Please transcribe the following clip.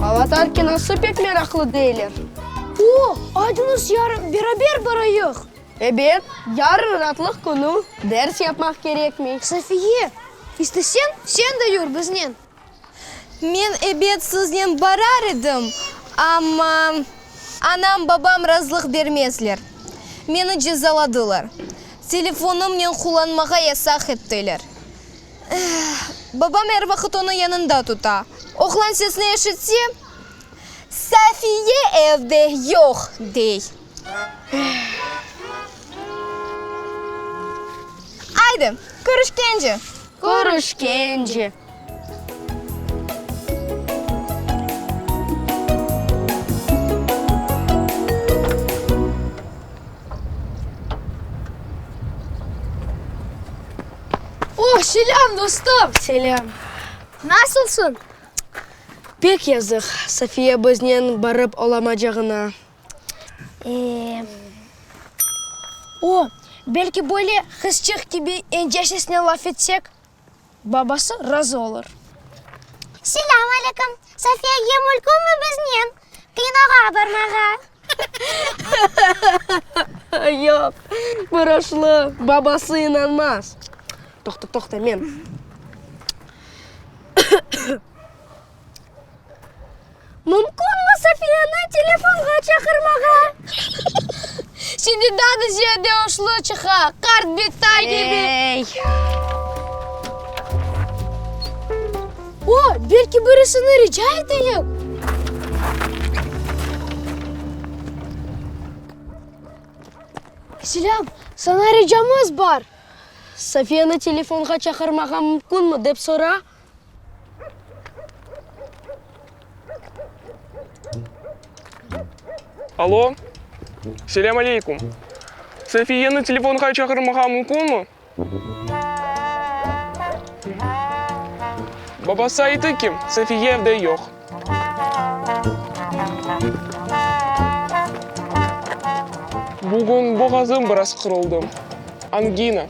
Avatar kinosı pek meraqlı deyler. O, aydıñız yarın beraber barayıq. Ebet, yarın raatlıq künü, ders yapmaq kerekmey. Safiye, isteseñ, sen de yür biznen. Men ebet siznen barar edim, amma anam-babam razılıq bermezler. Meni cezaladılar. Telefonımnen qullanmağa yasaq ettiler. Babam er vaqıt onı yanında tuta. Oğlan sesini eşitse, Safiye evde yoq, dey. Aydı, körüşkence! Körüşkence! O, selâm, dostum! Selâm. Nasılsıñ? Pek yazıq, Safiye biznen barıp olamacağına. E, o, belki böyle qızçıq kibi ince sesnen laf etsek, babası razı olur. Selâm aleyküm, Safiye mülkünmi biznen kinoğa barmağa? Yoq, bıraşlı, babası inanmaz. Toqta, toqta, men. Mümkünmi Safiyeni telefonğa çaqırmağa? Şimdi daa da ziyade oşlu çıqa, qart bitay kibi. Ey! O, belki birisini rica eteyik? Selâm, saña ricamız bar. Safiyeni telefonğa çaqırmağa mümkünmi, dep sora. Alo, selâm aleyküm. Safiyeni telefonğa çağırmağa mümkünmi? Babası ayttı ki, Safiye evde yoq. Bugün boğazım biraz qırıldı. Angina.